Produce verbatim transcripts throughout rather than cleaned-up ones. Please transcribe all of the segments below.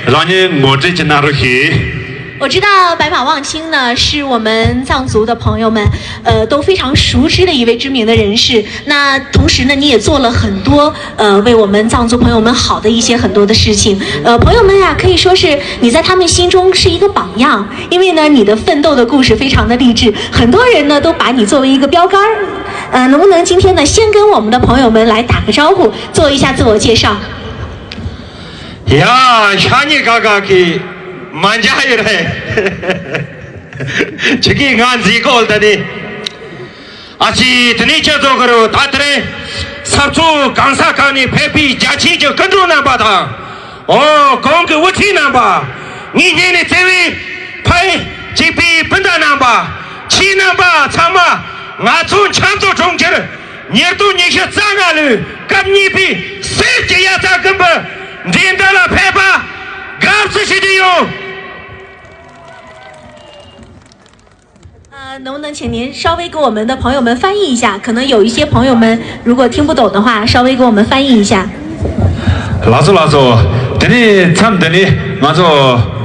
རང་ཉིད་ངོ་སྤྲོད་ཅིག་གནང་རོགས་ཞུ། 我知道白马望京呢，是我们藏族的朋友们，呃，都非常熟知的一位知名的人士。那同时呢，你也做了很多，呃，为我们藏族朋友们好的一些很多的事情。呃，朋友们呀，可以说是你在他们心中是一个榜样，因为呢，你的奋斗的故事非常的励志，很多人呢都把你作为一个标杆儿。呃，能不能今天呢，先跟我们的朋友们来打个招呼，做一下自我介绍？ ཡ། ཤ་ཉེ་ག་ག་གི་མ་འཇའ་ཡོད་རེད། ཆི་གི་ང་འཛི་གོལ་ད་ནི། ཨ་ཅི་དེ་ནི་ཁྱེད་ཚོ་གི་རུ་ད་དེ་རེད། ས་མཚོ་གང་ས་གང་ནས་ཕེབས་པའི་རྒྱ་ཆེའི་གི་སྐུ་མགྲོན་རྣམ་པ་དང་། ཨོ་གོང་གི་དབུ་ཁྲིད་རྣམ་པ། ངའི་སྙིང་ནས་བརྩེ་བའི་ཕ་ཡི་གཅིག་པའི་སྤུན་ཟླ་རྣམ་པ། ཁྱེད་རྣམ་པ་ཚང་མ་ང་ཚོ་ཆབ་མདོ་གྲོང་ཁྱེར། ཉིས་སྟོང་ཉི་ཤུ་རྩ་ལྔ་ལོའི་སྐབས་གཉིས་པའི་གསེར་གྱི་དབྱར་རྩྭ་དགུན་འབུ་འགྲན་བསྡུར་ལ་ཕེབས་པ་དགའ་བསུ་ཞུ་རྒྱུ་ཡོད། 呃，能不能请您稍微给我们的朋友们翻译一下？可能有一些朋友们如果听不懂的话，稍微给我们翻译一下。 ལགས་སོ་ལགས་སོ། དེ་ནས་མཚམས་འདི་ནས་ང་ཚོ་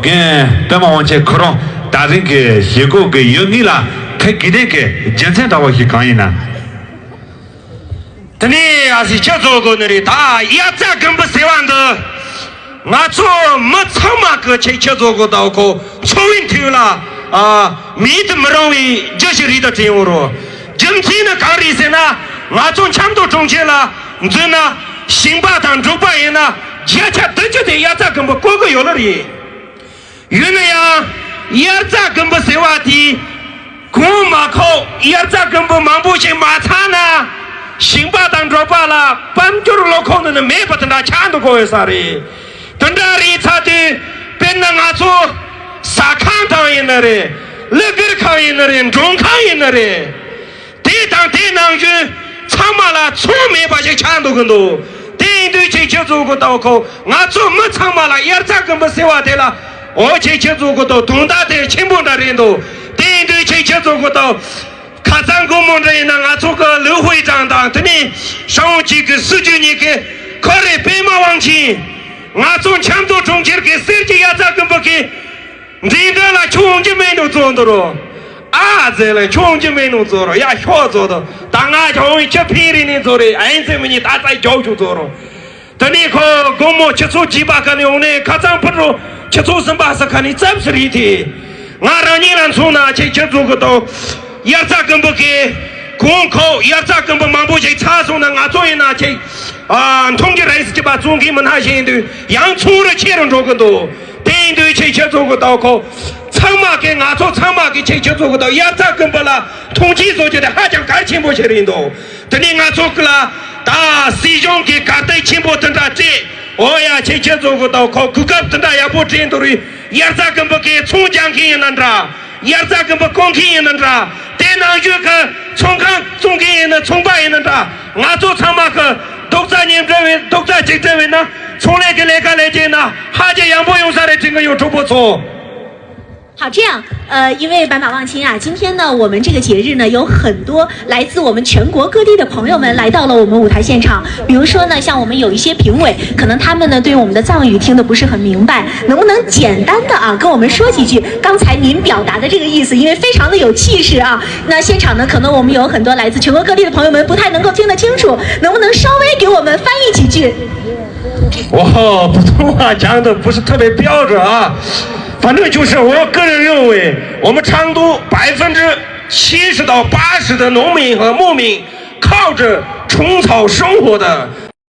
རྒན་པད་མ་དབང་ཆེན་ཁོ་རང་ད་རིང་གི་བཞེས་སྒོ་གི་ཡུལ་དངོས་ལ་ཁ་གི་དན་གི་རྒྱུ་མཚན་འདྲ་བ་ཞིག་གང་ཡིན་ན། དེ་ནས་ཨ་སི་ཁྱེད་ཚོ་གོ་ནི་རེད། ད་དབྱར་རྩྭ་དགུན་འབུ་ཟེར་བ་འདི་ང་ཚོ་མི་ཚང་མ་གི་ཆེ་ཁྱེད་ཚོ་གོ་ད་གོ་འཚོ་བའི་མཐུན་ལ་ཨ་མེད་དུ་མི་རུང་བའི་རྒྱུ་ཞིག་རེད་ད་དྲན་ཡོང་རོགས། རྒྱུ་མཚན་ནི་གང་རེད་ཟེར་ན། ང་ཚོ་ཆབ་མདོ་གྲོང་ཁྱེར་ལ་འཛུལ་ན་ཞིང་པ་དང་འབྲོག་པ་ཡིན་ན་བརྒྱ་ཆ་བདུན་ཅུ་དེ་དབྱར་རྩྭ་དགུན་འབུ་བརྐོ་གི་ཡོད་ལ་རེད། ཡིན་ན་ཡང་དབྱར་རྩྭ་དགུན་འབུ་ཟེར་བ་དེ་གོང་མ་ཁོག་དབྱར་རྩྭ་དགུན་འབུ་མང་པོ་ཞིག་མ་ཚང་ན་ཞིང་པ་དང་འབྲོག་པ་ལ་དཔལ་འབྱོར་ལོ་ཁོག་ནང་ནས་མེད་པ་དེ་འདྲ་ཆགས་འདུག་གོ་ཡོད་ས་རེད། དེ་འདྲ་རེད་ཚར་དུས་དཔེར་ན་ང་ཚོ་ཟ་ཁང་དང་ཡིན་ན་རེད། གླུ་གར་ཁང་ཡིན་ན་རེད། མགྲོན་ཁང་ཡིན་ན་རེད། དེ་དང་དེ་ནང་བཞིན་ཚང་མ་ལ་ཚོང་མེད་པ་ཞིག་ཆགས་འདུག་གི་འདུག་དེ་ཡིན་དུས་ཁྱེད་ཁྱེད་ཚོ་གི་ལྟ་བུ་ཁོ་ང་ཚོ་མི་ཚང་མ་ལ་དབྱར་རྩྭ་དགུན་འབུ་ཟེར་བ་དེ་ལ་འོ་ཁྱེད་ཁྱེད་ཚོ་གི་ལྟ་བུ་དོན་དག་དེ་ཆེན་པོ་འདྲ་རེད་འདུག་དེ་ཡིན་དུས་ཁྱེད་ཁྱེད་ཚོ་གི་ལྟ་བུ་ཁ་སང་དགོང་མོ་འདྲ་ཡིན་ན་ང་ཚོ་གི་ལིའུ་ཧུའེ་ཀྲང་དང་དེ་ནས་ཧྲང་ཝུ་ཅི་གི་སྲིད་བྱུས་གཉིས་ཀྱི་ཁོ་རེ་པད་མ་དབང་ཆེན་ང་ཚོ་ཆབ་མདོ་གྲོང་ཁྱེར་གྱི་གསེར་གྱི་དབྱར་རྩྭ་དགུན་འབུ་གི་འཛིན་གྲྭ་ལ་ཁྱོད་འཇིགས་མེད་ནོ་བཙོན་དུ་རོ། ཨ་ཟེར་ལ་ཁྱོད་འཇིགས་མེད་ནོ་བཙོན་རོ། ཡ་ཤོག་བཙོན་དུ་ད་ང་ཁྱོད་ཁྱོད་ཕིང་རི་ནས་བཙོན་རེད། ཨ་ཡིན་ཚེ་མི་ཉིད་ད་ཚ་རྒྱོག་ཆུ་བཙོན་རོ། དེ་ནས་ཁོ་དགོང་མོ་ཆུ་ཚོད་བརྒྱད་པ་ཁ་ནས་ཡོང་ནས་ཁ་སང་ཕུར་རོ་ཆུ་ཚོད་གསུམ་པ་ས་ཁ་ནས་ཙབ་སི་རེད་དེ། ང་རང་ཉིད་ལ་མཚོན་ན་ཁྱེད་ཁྱེད་ཚོ་གི་དང་དབྱར་རྩྭ་དགུན་འབུ་གི་གོང་ཁོག་དབྱར་རྩྭ་དགུན་འབུ་མང་པོ་ཞིག་ཚར་སོང་ན་ང་ཚོ་ཡིན་ན་ཁྱེད་ཨ་མཐོང་རྒྱུ་རེད་ཟེར་གྱི་པ་བཙོན་གྱི་མི་སྣ་ཞིག་ཡིན་དུས་ཡང་ཚོང་རུ་ཆེ་རུ་འགྲོ་གི་འདུག་དེ་ཡིན་དུས་ཁྱེད་ཁྱེད་ཚོ་གི་ལྟ་བུ་ཁོ་ཚང་མ་གི་ང་ཚོ་ཚང་མ་གི་ཁྱེད་ཁྱེད་ཚོ་གི་ལྟ་བུ་དབྱར་རྩྭ་དགུན་འབུ་ལ་མཐོང་ཆེན་བཟོ་རྒྱུ་དེ་ཧ་ཅང་གལ་ཆེན་པོ་ཞིག་རེད་འདུག་དེ་ནས་ང་ཚོ་གི་ལ་ད་སྲིད་གཞུང་གི་གར་སྟེགས་ཆེན་པོ་དེ་འདྲ་སྤྲད། འོ་ཡ་ཁྱེད་ཁྱེད་ཚོ་གི་ལྟ་བུ་ཁོ་གོ་སྐབས་དེ་འདྲ་ཡག་པོ་སྤྲད་འདུག་རེད། དབྱར་རྩྭ་དགུན་འབུ་གི་ཚོང་རྒྱག་མཁན་ཡིན་ན་འདྲ། དབྱར་རྩྭ་དགུན་འབུ་བརྐོ་མཁན་ཡིན་ན་འདྲ། དེ་ནང་བཞིན་གྱི་ཚོང་ཁང་བཙོང་མཁན་ཡིན་ན་ཚོང་པ་ཡིན་ན་འདྲ། ང་ཚོ་ཚང་མ་གི་རྡོག་རྩ་གཉིས་འབྲེལ་བའི་རྡོག་རྩ་གཅིག་སྒྲིལ་བས་ན་ཚོང་ལས་ཀྱི་ལས་ཀ་ལས་བྱས་ན་ཧ་ཅང་ཡག་པོ་ཡོང་ས་རེད་དྲན་གི་ཡོད་གྲོགས་པོ་ཚོ། 好，这样，呃，因为白马望京啊，今天呢，我们这个节日呢，有很多来自我们全国各地的朋友们来到了我们舞台现场。比如说呢，像我们有一些评委，可能他们呢对我们的藏语听得不是很明白，能不能简单的啊跟我们说几句刚才您表达的这个意思？因为非常的有气势啊。那现场呢，可能我们有很多来自全国各地的朋友们不太能够听得清楚，能不能稍微给我们翻译几句？ 我普通话讲的不是特别标准啊，反正就是我个人认为，我们昌都百分之七十到八十的农民和牧民靠着虫草生活的，